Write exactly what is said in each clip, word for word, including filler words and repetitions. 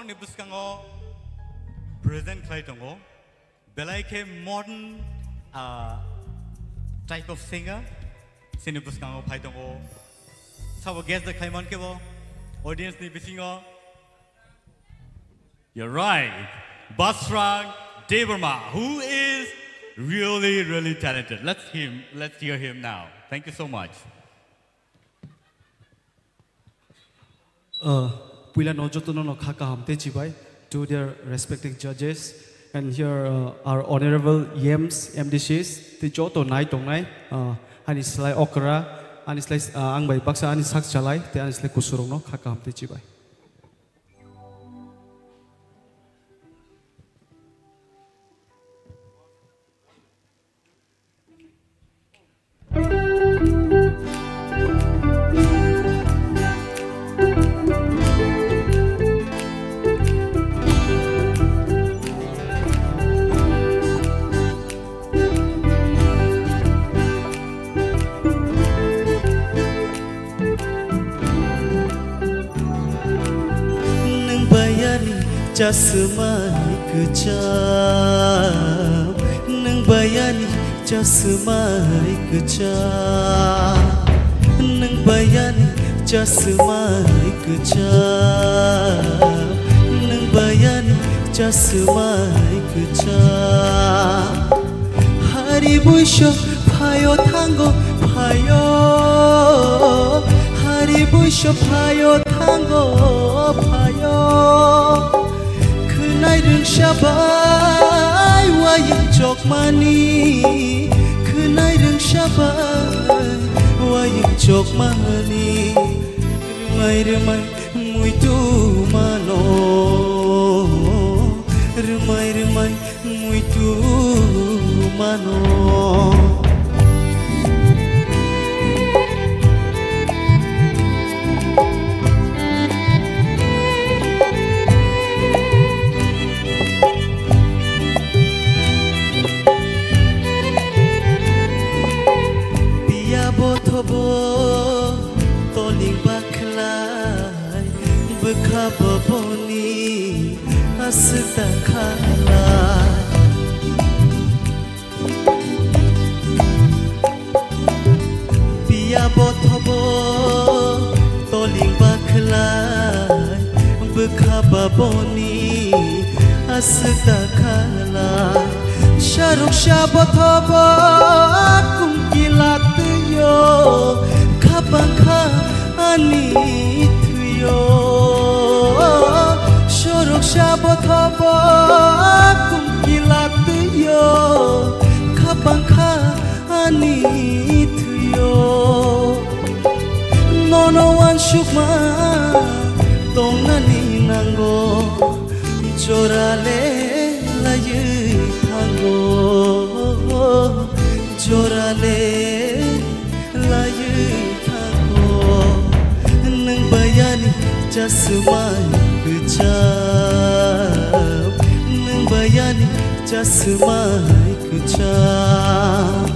Ni bwskango present khlai tongo, belai khe modern, ah, type of singer, chini bwskango phai tongo. Sabo guess da khlai man khe bo audience ni bisingo. You're right. Basrang Debbarma, who is really, really talented. Let's him, let's hear him now. Thank you so much. Uh, puila no joto no no kha kaham te chibai to their respective judges, and here, uh, our honorable E Ms, M D Cs, te joto nai tongnai, uh, ani slai okra, ani slai, uh, ang bai baksa ani sak chalai, te ani slai kusurok no kha kaham te chibai. Nwng bayani chasmai kwcham, nwng bayani chasmai kwcham, nwng bayani chasmai kwcham, nwng bayani chasmai kwcham. Hari buiso phaio thango phaio, hari buiso phaio thango phaio. Khwnai rwngsa bai wayung chokmani, khwnai rwngsa bai wayung chokmani. Rwmai rwmai muitu mano, rwmai rwmai muitu mano. Piya bothobo toling bakhlai, bwkha boboni aswk ta khalai. Piya bothobo toling bakhlai, bwkha boboni aswk ta khalai. Saruksa bothobo kumkila twio, khapang kha ani thwio. Saruksa bothobo kumkila twio, khapang kha ani thwio. Nono uansukma tongnani nango, jorale laiwi thango, jorale laiwi thango. Nwng bayani chasmai kwcham, nwng bayani chasmai kwcham.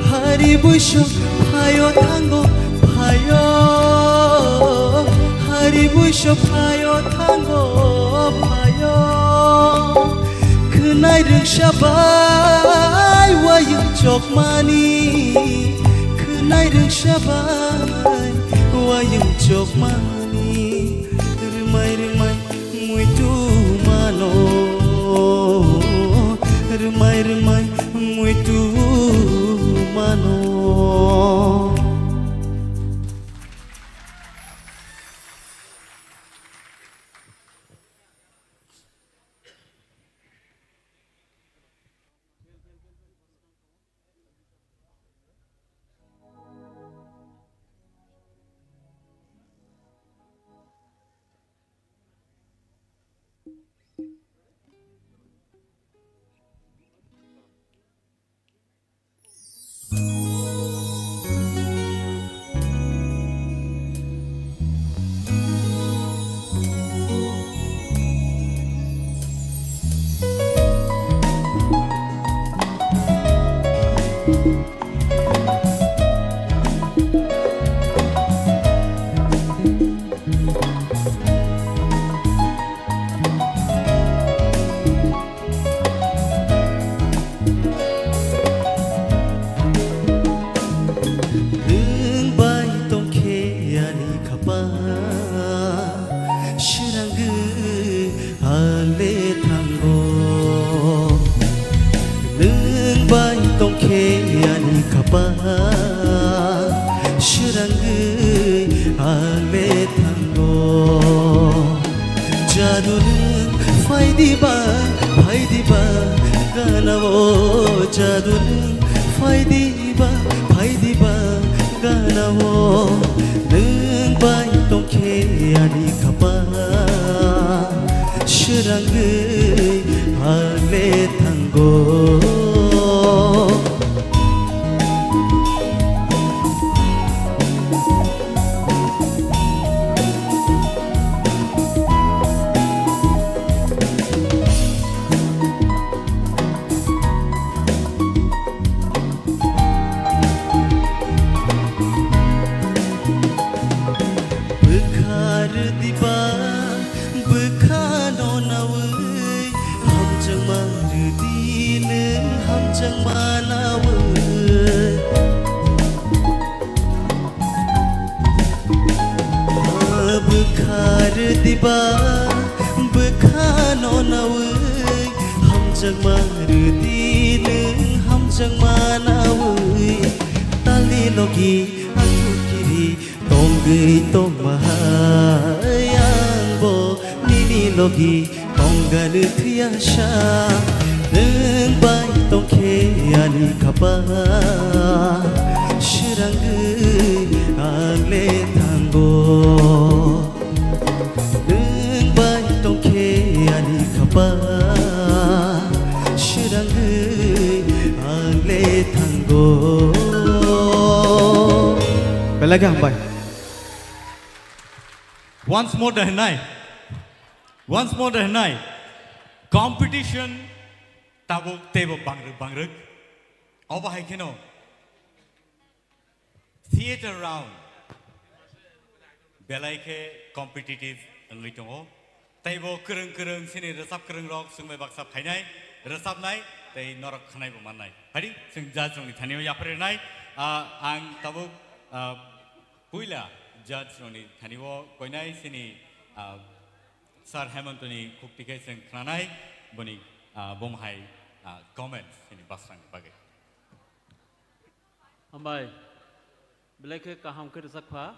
Hari buiso phaio thango phaio, hari buiso phaio thango phaio. Khwnai rwngsa bai wayung chokmani, khwnai rwngsa bai wayung chokmani. Rwmai rwmai muitu mano, rwmai rwmai muitu mano. Ba, srangwi ang le thango. Jadu nwng phai di ba, phai di ba, gana o. Jadu nwng phai di ba, phai di ba, gana o. Nwng bai tong khe ani khapang, srangwi ang le thango. Bwkha rwdi ba, bwkha no nawi, hamjakma rwdi nwng hamjakma nawi. Bwkha rwdi ba, bwkha no nawi, hamjakma rwdi nwng hamjakma nawi. Talni logi athu kiri tongwi tongma hai ang bo nini logi tongani thwiya sa. Nwng bai tongkhe ani khapang, srangwi ang le thango. Nwng bai tongkhe ani khapang, srangwi ang le thango. Belai khe hambai. Once more da hwnai. Once more da hwnai. Competition tabuk teibo bangrwk bangrwk. Obo hai kheno theater round belai khe competitive wngwi tongo. Teibo kwrwng kwrwng chini rwchap kwrwng rok chwngbai baksa phainai, rwchapnai tei norok khwnaibo mannai. Phadi chwng judge rokni thani o yapharwi rwnai. Ah, ang tabuk, ah, puila judge rokni thani o koinai chini, ah, Sir Hemantoni khukti khe chwng khnanai boni, ah, bom hai, ah, comments chini basrangni bagwi. Hambai. Belai khe kaham khe rwchap kha.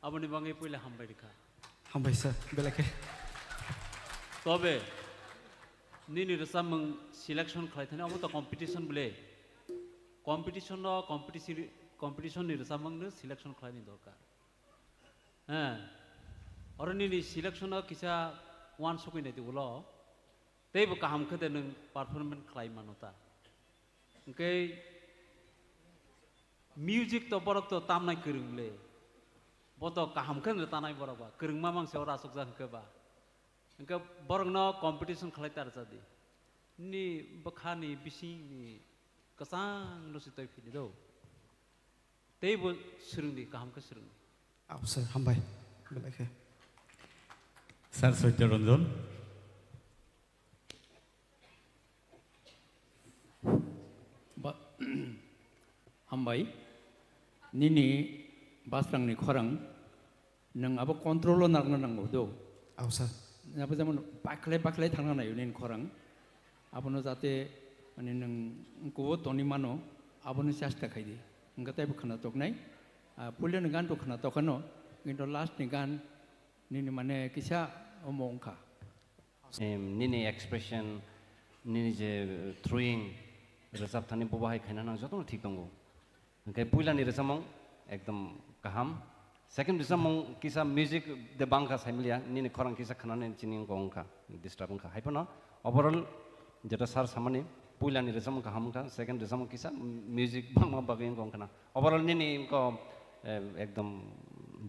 Aboni bagwi puila hambai rwkha. Hambai sir, belai khe. Tobe, nini rwchapmung selection khlai thani, omo to competition bwle. Competition no, competition, competition ni rwchapmung no selection khlai ni dorkar. He. Oro nini selection no kisa uansukwi nai di ulo. Teibo kaham khe de nwng performance khlai mano ta. Hwnkhe music to borok to tamnai kwrwng le. Bo to kaham khe no tanai borok ba. Kwrwngma mang se oro asukjak hwnkhe ba. Hwnkhe borokno competition khlai ta rwcha di. Nini bwkhani bisingni kwchangno se twi phini do. Teibo swrwng di, kaham khe swrwng di. Aw, sir, hambai. Belai khe. Sir Satya Ranjan. Ba-, hambai. Nini basrangni khorang nwng abo control o narwkna nango do. Aw, sir. Abo jemon bakhlai bakhlai thangna naio nini khorang. Abono jate, mane, nwng kubo toni mano, abono chesta khai di. Hwnkhe teibo khwnatok nai. Ah, puilani gan to khwnatok kheno, kintu last ni gan nini, mane, kisa omo wngkha. Em, nini expression, nini je, uh, throwing, rwchap thani bobo hai khaina nang jotono thik tongo. Hwnkhe puilani rwchapmung ekdom kaham. Second rwchapmung kisa music de bangkha saimiliya, nini khorang kisa khnanani chini wngkha, wngkha, disturb wngkha. Haiphano overall jeta sir samani puilani rwchapmung kaham wngkha, second rwchapmung kisa music bangma bagwi wngkha wngkhana. Overall nini wngkha, eh, ekdom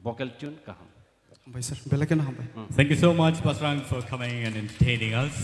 vocal tune kaham. Hambai sir, belai kheno hambai. Hmm. Thank you so much, Basrang, for coming and entertaining us.